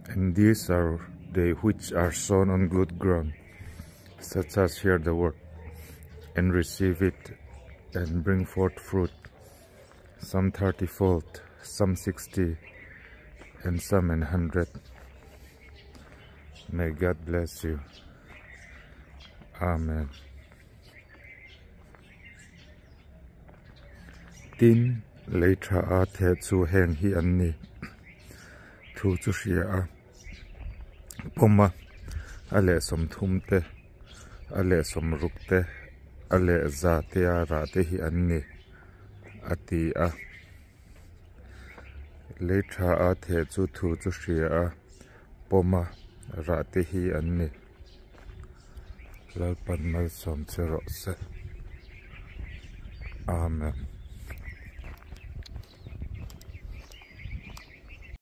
And these are they which are sown on good ground, such as hear the word, and receive it, and bring forth fruit, some thirtyfold, some 60, and some an 100. May God bless you. Amen. Tin, lei tha a theh chu heng hi an ni. Thu chu hria a, pawm a, a leh 30 te, a leh 60 te, a leh 100 te a rah te hi an ni, a ti a. Lei tha a theh chu thu chu hria a, pawm a, rah te hi an ni. Lalpan malsawm che rawh se. Amen.